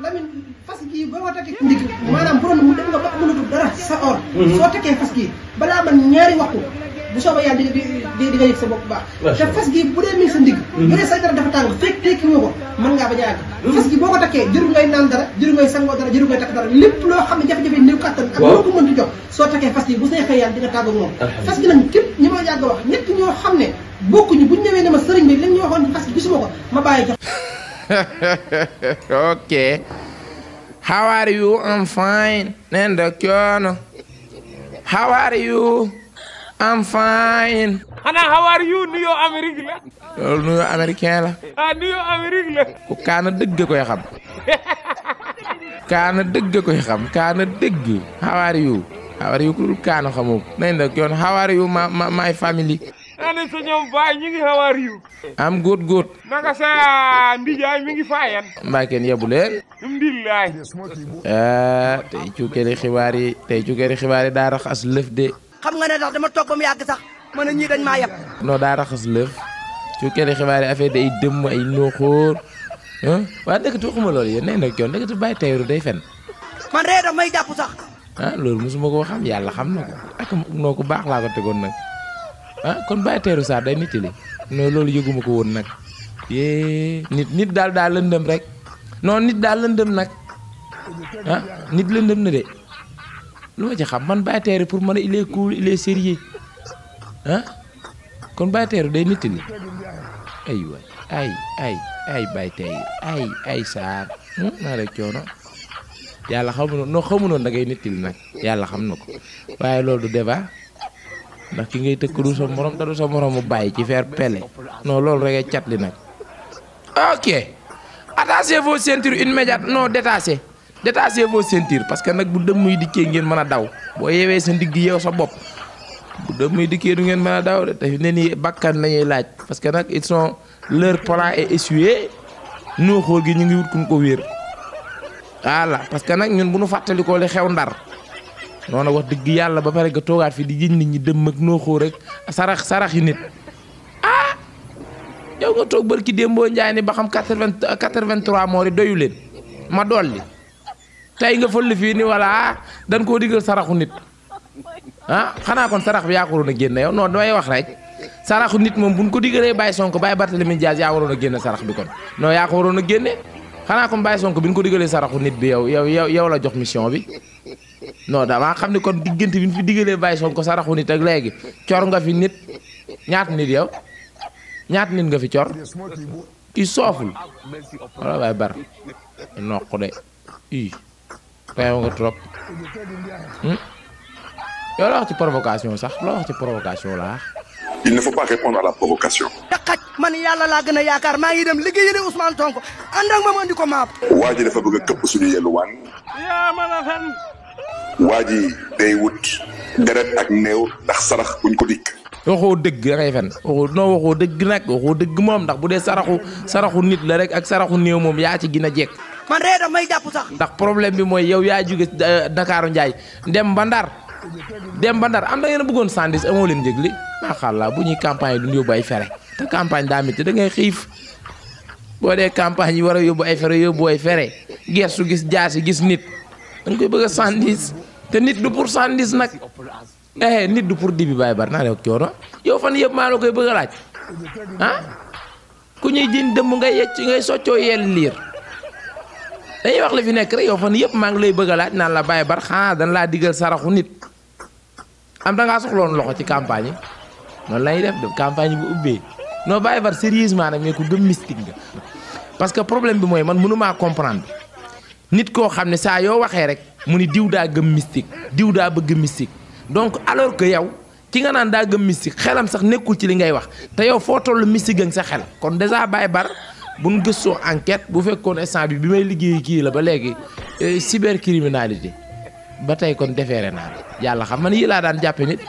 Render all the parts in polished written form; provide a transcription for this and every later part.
Lamine fas gi ba ma takkee ndig maanaam bu doon mu dem nga ba mënatul dara sa or soo takkee fas gi balaa man ñaari waxtu bu soobee yàlla di nga yëg sa bopp baax te fas gi bu dee mi sa ndig bu dee sa dara dafa tàng fekk tekki woo ko mën ngaa bañ a àgg fas gi boo ko takkee jëru ngay naan dara jëru ngay sangoo dara jëru ngay takk dara lépp loo xam ne jafe-jafe néew kattan ak loo ko mënti jox soo takkee fas gi bu neexee yàlla di nga tàgg moom fas gi nag képp ñi ma yàgg wax ñett ñoo xam ne bokkuñu buñ ñëwee ne ma sëriñ bi lañ ñu waxoon fas gi gisuma ko ma bàyyi jox Okay. How are you? I'm fine. Nenda Kyono. How are you? I'm fine. Hana, how are you? New York America la. Loolu New York américain la. Ah, New York America la. Ku kaana dëgg koy xam. Kaana dëgg koy xam. Kaana dëgg. How are you? How are you? Ku kaana xamoo. Nenda Kyono. How are you, my family? Ana sa ñoom baay ñu ngi how are you? I'm good. Naka sa ndijaay mi ngi faayan. Mbaa kenn yebu leen. Alhamdulillah. Tey cukkeri xibaar yi daa raxas lëf de. xam nga ne tax dama toog ba mu yàgg sax ma ne ñii dañ maa yab. non daa raxas lëf cukkeri xibaar yi affaire day dëmm ay nooxóor waa dëkkati waxuma loolu yéen nee nag yoon dëkkati bàyyi tayru day fen man ree daf may jàpp sax. loolu mosuma koo xam yàlla xam na ko ak noo ko baax laa ko tegoon nag kon bàyyi tayru saa day nit li non loolu yëguma ko woon nag yee nit daal lëndëm rek non nit daal lëndëm nag nit lëndëm na de lu ma ci xam man bàyyi tayru pour man il est cool il est sérieux kon bàyyi tayru day nit li ay waay ay bàyyi tayru ay saar naa rek coono yàlla xamu noonu da ngay nit li nag yàlla xam na ko waaye loolu du débat ndax ki ngay tëkk du sa morom te du sa morom mu bàyyi ci faire pele non loolu rek cat li nag ok attachez vos ceintures immédiatement non détachez vos ceintures parce que nag bu dëmm yi dikkee ngeen mën a daw boo yeewee sa ndigg yeew sa bopp bu dëmm yi dikkee du ngeen mën a daw de te ne nii bakkan lañuy laaj parce que nag ils sont leur plan est essuyé noo xool gi ñu ngi wut kuñ ko wéer voilà parce que nag ñun bu nu fàttalikoo li xew Ndar noonu wax dëgg yàlla ba pare nga toogaat fi di jëñ nit ñi dëmm ak noo xool rek sarax yi nit yow nga toog barki démboo njaay ni ba xam 83 moo di doyu leen ma dolli tey nga fël fii ni voilà dañ koo digal saraxu nit xanaa kon sarax bi yaa ko waroon a génne yow non damay wax rek saraxu nit moom buñ ko digalee Baye Sonko Baye Barthélémy Dias yaa waroon a génne sarax bi kon non yaa ko waroon a génne xanaa kon Baye Sonko bi ñu ko digalee saraxu nit bi yow la jox mission bi non damaa xam ne kon diggante bi ñu fi digalee Baye Sonko saraxu nit ak léegi cor nga fi nit ñaata nit yow ñaata nit nga fi cor kii sooful wala Baye Bar noq de reew nga trop yow la wax ci provocation sax loo wax ci provocation laa. Il ne faut pas répondre à la provocation. xaj man yàlla laa gën a yaakaar maa ngi dem liggéeyali Ousmane Sonko ànd ak ma andi ko maap. waa ji dafa bëgg a këpp suñu yelluwaan. yaa mën a fen. waa ji day wut deret ak néew ndax sarax buñ ko dikk. waxoo dëgg da ngay fen waxoo dëgg nag waxoo dëgg moom ndax bu dee saraxu nit la rek ak saraxu néew moom yaa ci gën a jekk. man ree daf may jàpp sax. ndax problème bi mooy yow yaa jóge Dakaaru Njaay dem ba Ndar am na ngeen a bëggoon sandis amoo leen njëg li macha allah bu ñuy campagne duñ yóbbu ay fere te campagne daa métti da ngay xiif boo dee campagne yi war a yóbbu ay fere gestu gis jaasi gis nit da nga koy bëgg a sandis te nit du pour sandis nag nit du pour dibi Baye Bar naa ne coono yow fan yëpp maa la koy bëgg a laaj ku ñuy jën dëmm ngay soccoo yel liir dañuy wax la fi nekk rek yow fan yëpp maa ngi lay bëgg a laaj naan la Baye Bar xanaa dañ laa digal saraxu nit am da ngaa soxloon loxo ci campagne yi noonu la ñuy def campagne bu ubbee non Baye Bar sérieusement nag mais ku gëm mystique nga parce que problème bi mooy man mënumaa comprendre nit koo xam ne saa yoo waxee rek mu ni diw daa gëm mystique diw daa bëgg mystique donc alors que yow ki nga naan daa gëm mystique xelam sax nekkul ci li ngay wax te yow foo toll mystique ak sa xel kon déjà Baye Bar bu nu gëstoo enquête bu fekkoon instant bi may liggéey kii la ba léegi cybercriminalité ba tey kon defeere naa yàlla xam man yi laa daan jàppe nit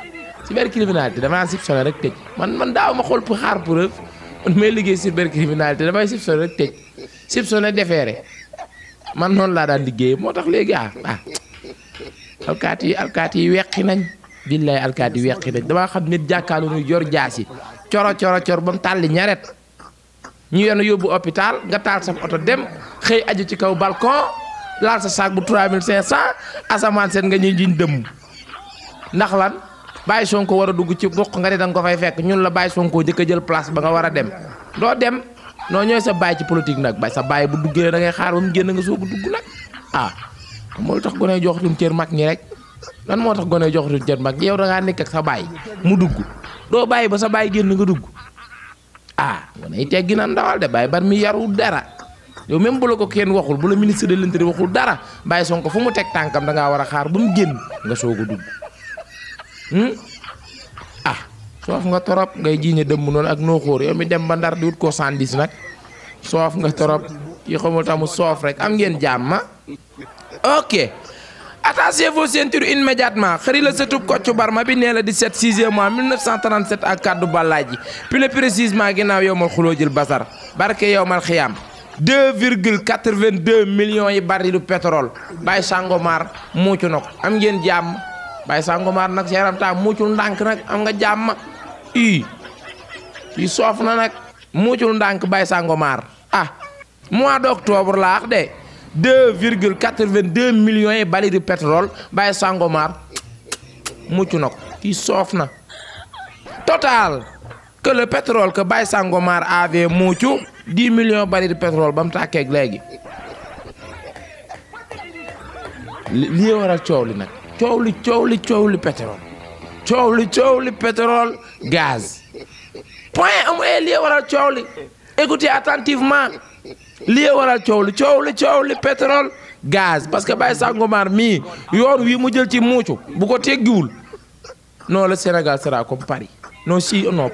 cybercriminalité damaa soupçonné rek tëj man daaw ma xool pour xaar preuve man may liggéey cybercriminalité damay soupçonné rek tëj soupçonné defeere man noonu laa daan liggéey moo tax léegi alkaati yi weqi nañ billaay alkaati yi weqi nañ damaa xam nit jàkkaalu nu yor jaasi coro ba mu tàlli ñaret ñu yenn yóbbu hôpital nga taal sa oto dem xëy aju ci kaw balcon laal sa saak bu 3500 asamaan seen nga ñuy jiñ dëmm ndax lan Baye Sonko war a dugg ci bokk nga ne danga ko fay fekk ñun la Baye Sonko jëkk a jël place ba nga war a dem doo dem noo ñooy sa baay ci politique nag bay sa baay bu duggee da ngay xaar ba mu génn nga soog a dugg nag moo tax gone joxatuñ cër mag ñi rek lan moo tax gone joxatuñ cër mag ñi yow da ngaa nekk ak sa baay mu dugg doo bàyyi ba sa baay génn nga dugg gone yi teggi na ndawal de Baye Bar mi yarul dara yow même bu la ko kenn waxul bu la ministre de l'Intérieur waxul dara Baye Sonko fu mu teg tànkam da ngaa war a xaar ba mu génn nga soog a dugg soof nga torop ngay jiiñe dëmm noonu ak noo xóor yow mi dem ba Ndar di wut ko 110 nag soof nga torop yi xamul tamu soof rek am ngeen jàmm ok attachez vos ceintures immédiatement xëri la sëtub Kocc Barma bi nee la 17 6e mois 1937 ak kaddu Ballaaji plus précisément ginnaaw yow mal xuloo jël basar barke yow mal xiyaam 2,82 millions yi barilu pétrole Baye Sangomar muucu na ko am ngeen jàmm Baye Sangomar nag seeram taa muucul ndànk nag am nga jàmm i soof na nag muucul ndànk Baye Sangomar mois d'octobre laa wax de 2,82 millions yi barilu pétrole Baye Sangomar muucu na ko kii soof na total que le pétrole que Baye Sangomar avait muucu 10 millions barils de pétrole ba mu tàkkeeg léegi lii waral coow li nag coow li pétrole gaz point amu lii waral coow li écoutez attentivement lii waral coow li pétrole gaz parce que Baye Sangomar mii yoon wi mu jël ci muucu bu ko teggiwul non le Sénégal sera comme Paris non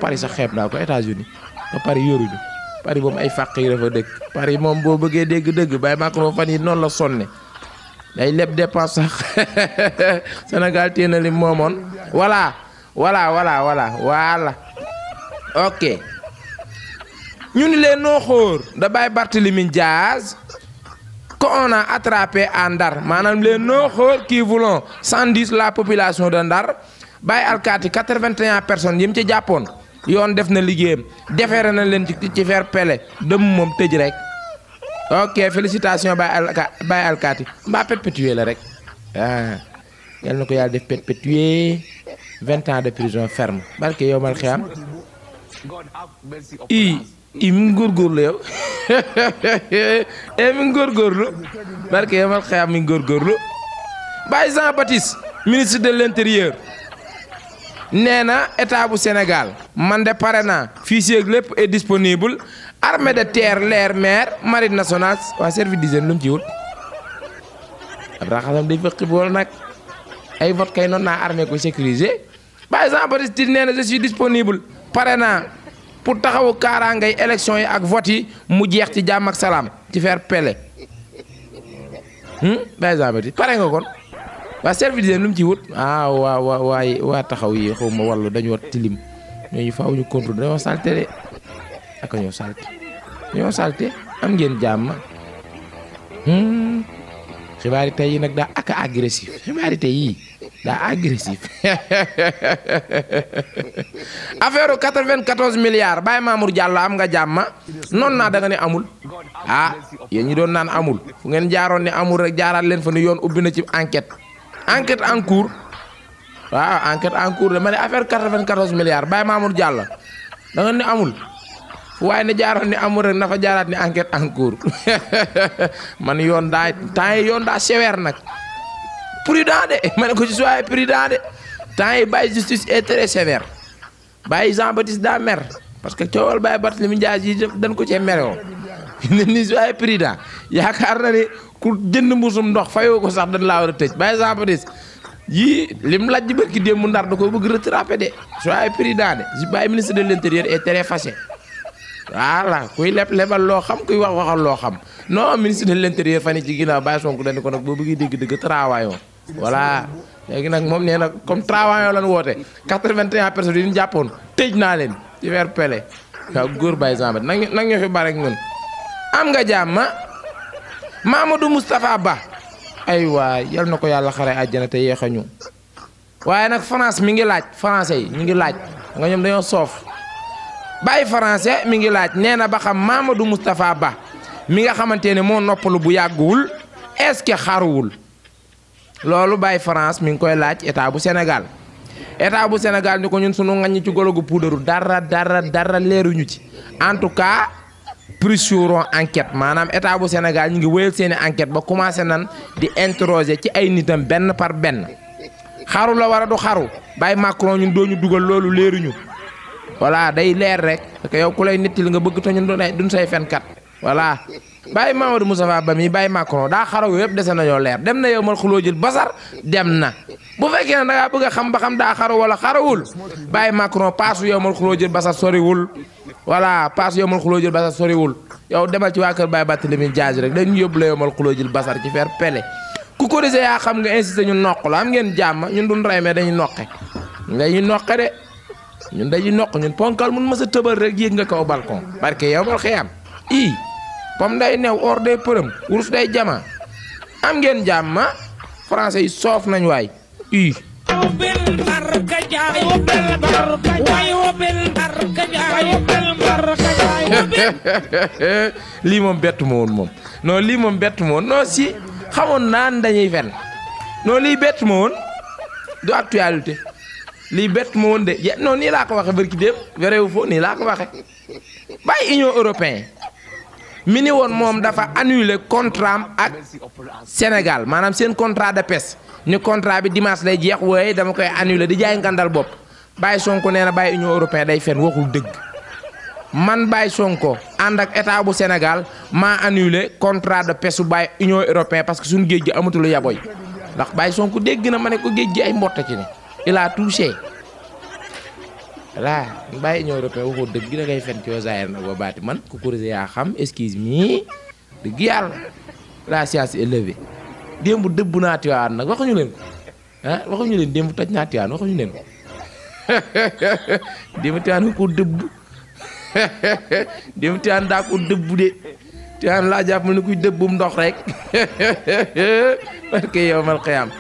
Paris sax xeeb naa ko États-Unis ba Paris yoruñu Paris moom ay fàq yi dafa dëkk Paris moom boo bëggee dégg-dëgg Baye Macron fan yi noonu la sonne day leb dépense sax Sénégal téye na li moomoon voilà ok ñu ni leen noo xóor da Baye Barthélémy Diaz qu'on a attrapé à Ndar maanaam les noo xóor qui voulont 110 la population de Ndar Baye alkaati 81 personnes yi mu ci jàppoon yoon def na liggéeyam defeere na leen ci faire pele dem moom tëj rek ok félicitations Baye alkaati mbaa perpétuer la rek yal na ko yàlla def perpétuer 20 ans de prison ferme barke yow mal xiyam mi ngi góorgóorlu yow mi ngi góorgóorlu barke yow mal xiyam mi ngi góorgóorlu Baye Jean Baptiste ministre de l'Intérieur nee na état bu Sénégal man de pare naa fichier lépp est disponible armée de terre l'air mer marine nationale waa service d'hygiène lu mu ci wut ab raxasam day fëqi bool nag ay vote kay noonu naa armée ko sécuriser Baye Jean Baptiste nee na je suis disponible pare naa pour taxawu kaaraangay élection yi ak vote yi mu jeex ci jàmm ak salaam ci faire pele Baye Jean Baptiste pare nga kon waa service d'hygiène lu mu ci wut waa taxaw yi xaw ma wàllu dañu war tilim ñooñu faaw ñu contrôle dañoo salte de ak ñoo salte am ngeen jàmm xibaari tey yi nag daa ak agressif affaire 94 milliards Baye Mamour Diallo am nga jàmm noonu naa da nga ne amul yéen ñi doon naan amul fu ngeen jaaroon ne amul rek jaaraat leen fa ni yoon ubbi na ci enquête en cours waaw enquête en cours dama ne affaire 94 milliards Baye Mamour Diallo da nga ne amul fu waaye ne jaaroon ne amul rek na fa jaaraat ni enquête en cours man yoon daa temps yi yoon daa sévère nag prudent de ma ne ko ci soyez prudent de temps yi Baye justice est très sévère Baye Jean Baptiste daa mer parce que coowal Baye Barthélémy Dias yi dañ ko cee mere woon ne ni soyez prudent yaakaar na ne ku jënd mbusum ndox fayoo ko sax dañ laa war a tëj Baye Jean Baptiste yii lim laaj ji barki démb Ndar da ko bëgg rattraper de soyez prudent de si Baye ministre de l'Intérieur est très fâché voilà kuy lebal loo xam kuy waxal loo xam non ministre de l'Intérieur fan yi ci ginnaaw Baye Sonko dañ ko nag boo bëggee dégg travaillons voilà léegi nag moom nee na comme travaillons lan woote 81 personnes yi ñu jàppoon tëj naa leen ci weer pele waaw góor Baye Jean Baptiste nag ñoo fi bare ak ñun am nga jàmm Mamadou Moustapha Ba ay waay yal na ko yàlla xare àjjana te yeex a ñu waaye nag France mi ngi laaj français yi ñu ngi laaj nga ñoom dañoo soof bàyyi français mi ngi laaj nee na ba xam Mamadou Moustapha Ba mi nga xamante ne moo noppalu bu yàgguwul est-ce que xaruwul loolu Baye France mi ngi koy laaj état bu Sénégal ni ko ñun sunu ngañ ci golo gu puudaru dara leeruñu ci en tout cas poursuivront enquête maanaam état bu Sénégal ñu ngi wéyal seeni enquête ba commencé nan di interroger ci ay nitam benn par benn xaru la war a du xaru Baye Macron ñun doo ñu dugal loolu leeruñu voilà day leer rek parce que yow ku lay netti li nga bëgg te ñun duñ say fenkat voilà Baye Mamadou Moustapha Ba mi Baye Macron daa xaraw yëpp dese nañoo leer dem na yow mal xuloo jël basar dem na bu fekkee ne da ngaa bëgg a xam ba xam daa xaru wala xarawul Baye Macron paasu yow mal xuloo jël basar soriwul voilà paasu yow mal xuloo jël basar soriwul yow demal ci waa kër Baye Barthélémy Dias rek dañu yóbbu la yow mal xuloo jël basar ci fer pele ku ko desee yaa xam nga insisté ñu noq la am ngeen jàmm ñun duñ rey mais dañuy noqe dañuy noqe de ñun dañuy noq ñun ponkal mun mës a tëbal rek yéeg nga kaw balcon barke yow mal xiyam pom day new or day përëm wurus day jama am ngeen jàmm français yi soof nañ waay lii moom bettu ma woon moom non lii moom bettu ma woon non si xamoon naan dañuy fen non lii bettu ma woon du actualité lii bettu ma woon de non nii laa ko waxe barki démb véréwu fo nii laa ko waxe bàyyi Union européenne mi ni woon moom dafa annulé contrat ak Sénégal maanaam seen contrat de pêche ni contrat bi dimanche lay jeex waaye dama koy annulé di jaay ngandal bopp Baye Sonko nee na Baye Union européenne day fen waxul dëgg man Baye Sonko ànd ak état bu Sénégal maa annulé contrat de pêche su Baye Union européenne parce que suñu géej gi amatul yaboy ndax Baye Sonko dégg na ma ne ko géej gi ay mbotta ci ne il a touché voilà Baye Union européenne waxoo dëgg da ngay fen ci yoo zaahir nag ba baati man ku corrigé yaa xam excuse me dëgg yàlla la science est levée démb dëbb naa Tiwaawan nag waxuñu leen ko ah waxuñu leen démb toj naa Tiwaawan waxuñu leen ko démb Tiwaawan ko dëbb démb Tiwaawan daa ko dëbb de Tiwaawan laa jàpp ma ne kuy dëbbum ndox rek parce que yow mal xiyaam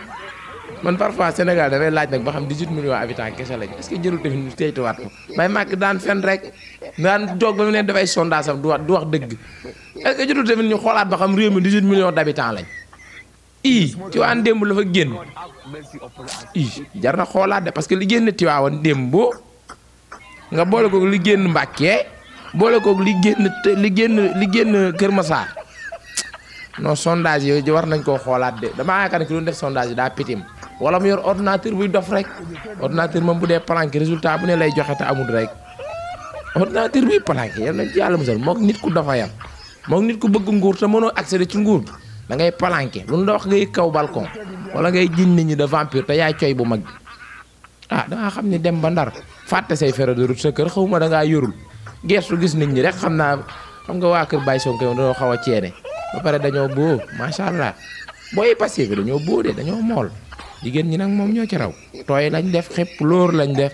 man parfois Sénégal dafay laaj nag ba xam 18 millions habitants kese lañ est-ce que jërul tamit ñu teytuwaat ko Baye Macky daan fen rek daan jóg ba mu ne dafay sondage am du wax dëgg est-ce que jërul tamit ñu xoolaat ba xam réew mi 18 millions d'habitants lañ Tiwaawan démb la fa génn jar na xoolaat de parce que li génn Tiwaawan démb nga boole ko li génn Mbàkke boole ko li génn Kër Massar non sondage yooyu war nañ koo xoolaat de damaa yaakaar ne ki doon def sondage yi daa pitim wala mu yor ordinateur buy dof rek ordinateur moom bu dee planqué résultat bu ne lay joxe te amul rek ordinateur buy planqué yal nañ ci yàlla musal mook nit ku dafa yam mook nit ku bëgg nguur te mënoo accéder ci nguur da ngay planqué lu la wax ngay kaw balcon wala ngay jiñ nit ñi de vampire te yaay coy bu mag bi ah dangaa xam ni dem ba Ndar fàtte say fere de route sa kër xaw ma da ngaa yorul gestu gis nit ñi rek xam naa xam nga waa kër Baye Sonko yow dañoo xaw a ceene ba pare dañoo boo macha allah booy passé bi dañoo boo de dañoo mool jigéen ñi nag moom ñoo ci raw tooy lañ def xëpp lóor lañ def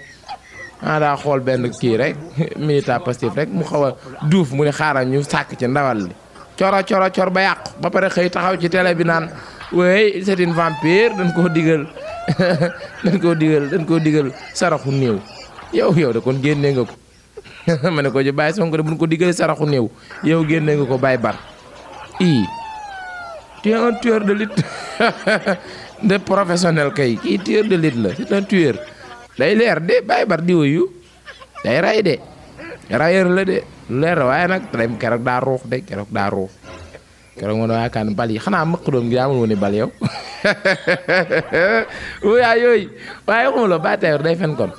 daa xool benn kii rek militant Pastef rek mu xaw a duuf mu ne xaaral ñu sàkk ci ndawal li coro ba yàqu ba pare xëy taxaw ci télé bi naan wey c'est une vampire dañ koo digal saraxu néew yow da kon génne nga ko ma ne ko ci Baye Sonko de buñ ko digalee saraxu néew yow génne nga ko Baye Bar tu es un tueur de lutte de professionnel kay kii tueur de lutte la c'est un tueur day leer de Baye Bar di wuyu day ray de rayeur la de leer waaye nag dem keroog daa ruux de keroog ma doon yaakaar ne bal yi xanaa mëq doom gi amul woon ni bal yow wuyaa yooyu waaye xamul la Baye Tayour day fen kon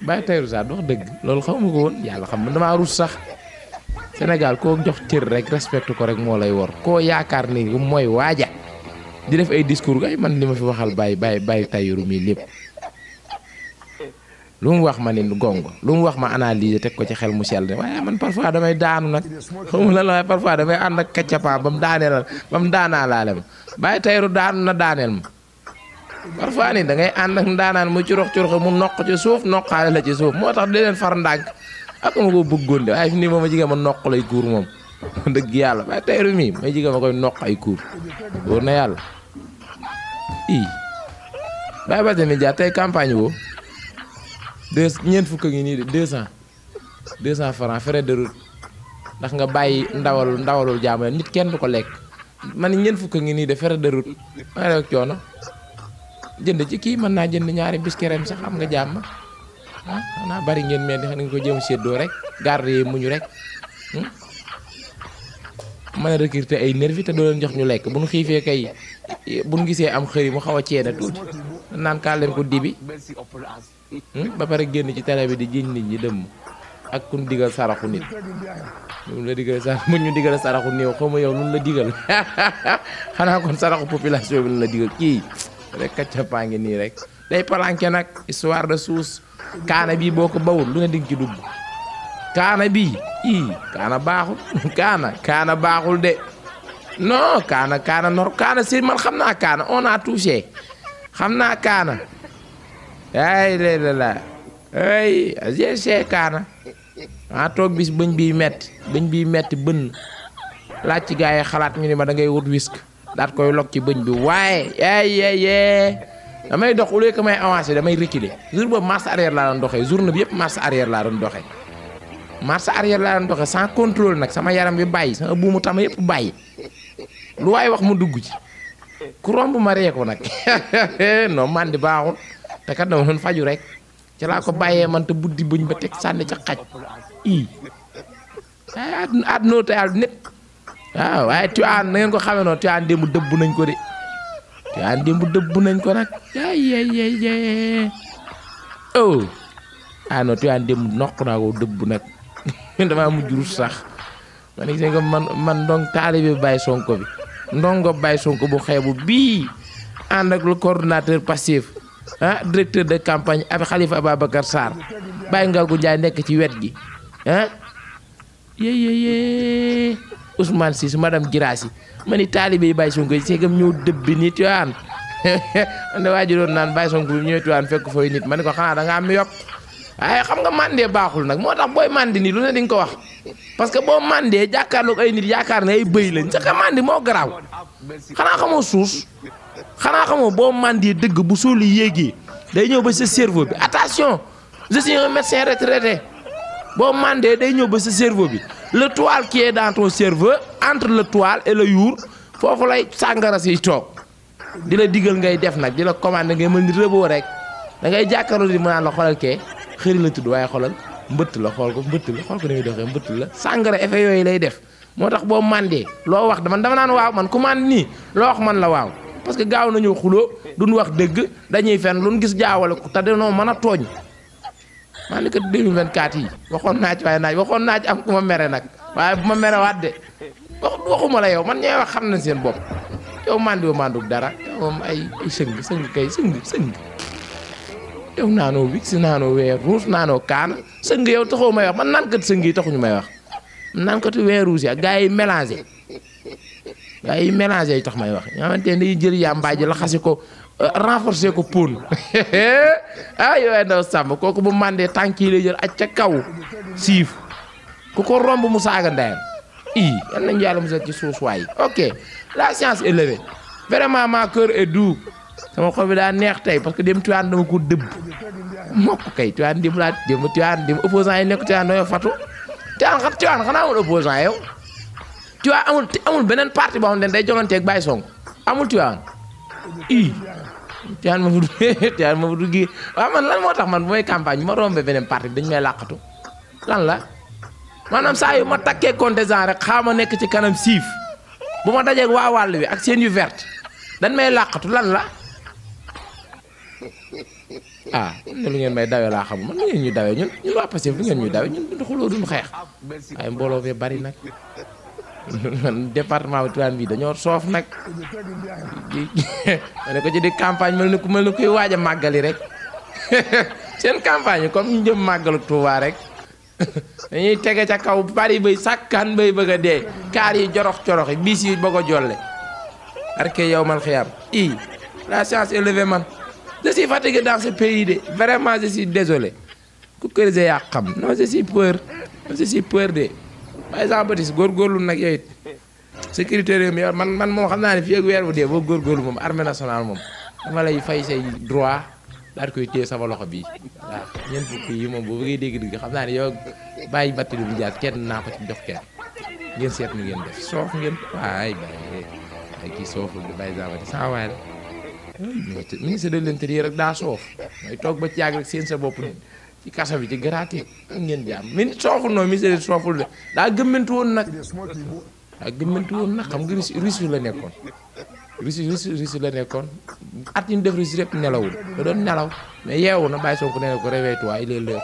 Baye Tayour sax wax dëgg loolu xamuma ko woon yàlla xam man damaa ruus sax Sénégal koo jox cër rek respecté ko rek moo lay wor koo yaakaar ni mooy waaja di def ay discours ay man li ma fi waxal Baye Tayour mii lépp lu mu wax ma ni gongo lu mu wax ma analyser teg ko ci xel mu sell waaye man parfois damay daanu nag xamul la waaye parfois damay ànd ak kaccapaa ba mu daanaa laale ma Baye Tayour daanu na daaneel ma parfois ni da ngay ànd ak ndaanaan mu ci rox mu noq ci suuf noqaale la ci suuf moo tax di leen far ndànk ak ma ko bëggoon de waaye fi nii moom ma jigéen ma noq lay kuur moom dëgg yàlla Baye Tayour mii may jigéen ma koy noq ay kuur wóor na yàlla Baye Barthélémy Dias tey campagne woo ñeent fukk ngi nii de 200 francs frais de route ndax nga bàyyi ndawalul jaamu nit kenn du ko lekk man ñeent fukk ngi nii de frais de route maa rek coono jënd ci kii mën naa jënd ñaari biskerem sax am nga jàmm ah xanaa bari ngeen mel ni xam nga ko jéem séddoo rek garde yi muñu rek mën a recruter ay nervi te doo leen jox ñu lekk bu ñu xiifee kay bu ñu gisee am xëri mu xaw a ceeda tuuti naan kaa leen ko dibi ba pare génn ci télé bi di jiñ nit ñi dëmm ak kun digal saraxu nit ñu la digal sarax mu ñu digal saraxu néew xaw ma yow nun la digal xanaa kon saraxu population bi nun la digal kii rek kaccapaa ngi nii rek day palanke nag histoire de suus kaana bii boo ko bawul lu ne dig ci dugg kaana bii kaana baaxul kaana baaxul de non kaana si man xam naa kaana on a touché xam naa kaana ay la ay j'ai kaana toog bis bëñ bii metti bënn laaj ci gaa yi xalaat ñu ne ma da ngay wut whisky daat koy log ci bëñ bi waaye ay damay dox au lieu que may avancer damay reculer jour boobu marche arrière laa doon doxee journée bi yëpp marche arrière laa doon doxee sans contrôle nag sama yaram bi bàyyi sama buumu tama yëpp bàyyi lu waaye wax mu dugg ci ku romb ma ree ko nag non man di baaxul te kat dama doon faju rek ci laa ko bàyyee man te buddi buñ ba teg sànni ca xaj àdduna te yàlla nit waaw waaye Tivaouane na ngeen ko xamee noonu Tivaouane démb dëbb nañ ko de Tivaouane démb dëbb nañ ko nag oh non Tivaouane démb noq naa ko dëbb nag damaa mujj rus sax man gis nga man donc taalibe Baye Sonko bi ndongo Baye Sonko bu xeebu bii ànd ak le coordonnateur passif directeur de campagne ab Khalifa Ababacar Sarr Baye Ngalgou Ndiaye nekk ci wet gi yéyéyé Ousmane Cissé madame Girassi ma ni taalibe yi Baye Sonko yi seegam ñëw dëbbi ni Tivaouane man de waa ji doon naan Baye Sonko bi ñëwee Tivaouane fekk fooy nit ma ne ko xanaa da nga am yopp waaye xam nga mandee baaxul nag moo tax booy mandi nii lu ne di nga ko wax parce que boo mandee jàkkaarloog ay nit yaakaar ne ay bëy lañ sa ka mandi moo garaaw xanaa xamoo suus xanaa xamoo boo mandee dëgg bu suuli yéegee day ñëw ba sa cerveau bi attention je suis un médecin retraité boo mandee day ñëw ba sa cerveau bi le toile qui est dans ton cerveau entre le toile et le yuur foofu lay sàngara si toog di la digal ngay def nag di la commandé ngay mën di rëboo rek da ngay jàkkaarloo di mën naan la xoolal kee xëri la tudd waaye xoolal mbëtt la xool ko ni muy doxee mbëtt la sàngara effet yooyu lay def moo tax boo mandee loo wax dama naan waaw man ku mand nii loo wax man la waaw parce que gaaw nañu xuloo duñ wax dëgg dañuy fen luñ gis jaawale ko te dañoo mën a tooñ man li kat 2024 yi waxoon naa ci am ku ma mere nag waaye bu ma mere waat de waxuma la yow man ñooy wax xam nañ seen bopp yow mandi wa manduk dara yow moom ay sëng yow naanoo wix naanoo weer ruus naanoo kaana sëng yow taxoo may wax man naan kat sëng yi taxuñu may wax naan kat weer ruus ya gaa yi mélangé yi tax may wax ñoo xamante ne dañuy jël yàmbaay ji la xasi ko renforcer ko pon yow ndaw sàmm kooku bu mandee tànk yi lay jël aj ca kaw siif ku ko romb mu saaga ndeyam yal nañu yàlla musal ci suusuwaay yi ok la science est levée vraiment ma cœur est doux sama xol bi daa neex tey parce que dem Tivaouane dama ko dëbb mokk kay Tivaouane dem opposant yi nekk Tivaouane dañoo fatu Tivaouane xanaa amul opposant yow Tivaouane amul beneen parti boo xam ne day joŋanteeg Baye Sonko amul Tivaouane Tivaouane ma fa dugg waaw man lan moo tax man bu may campagne ma rombee beneen parti dañ may làqatu lan la maanaam saa yu ma takkee contingent rek xaw ma nekk ci kanam siif bu ma dajeeg waa wàll bi ak seen yu verte dañ may làqatu lan la ne lu ngeen may dawee laa xamul man lu ngeen ñu dawee ñun waa Pastef lu ngeen ñu dawee ñun du xuloo duñu xeex waaye mbooloo fee bari nag département bi Tivaouane bi dañoo soof nag ma ne ko ci di campagne mel ni kuy waaj a màggali rek seen campagne yi comme ñu jëm màggalu Touba rek dañuy tege ca kaw bari bay sàkkaan bay bëgg a dee kaar yi jorox-jorox yi biis yi bëgg a jolle arke yow man xiyam la science est levée man je suis fatigué dans ce pays de vraiment je suis désolé ku kërise yaa xam non je suis peur de waaye Jean Baptiste góorgóorlu nag yow it sécurité réew mi man moom xam naa ne fii ak weer bu dee boo góorgóorlu moom armée nationale moom dama lay fay say droit daal koy téye sama loxo bii waaw ñeent fukk yi moom boo bëggee dégg xam naa ne yow bàyyi battali bu jaar kenn naa ko ci jox kenn ngeen seet nu ngeen def soof ngeen waay ay kii sooful di Baye Zambati saa waay la ministre de l'intérieur rek daa soof mooy toog ba ci yàgg rek seen sa bopp ci kaso bi ci gratuit ngeen jaam min sooful noonu ministre sooful de daa gëmmantu woon nag xam nga Russie la nekkoon Russie la nekkoon at yi ñu def Russie rek nelawul da doon nelaw mais yeewu na Baye Sonko nee na ko réveille-toi il est l'heure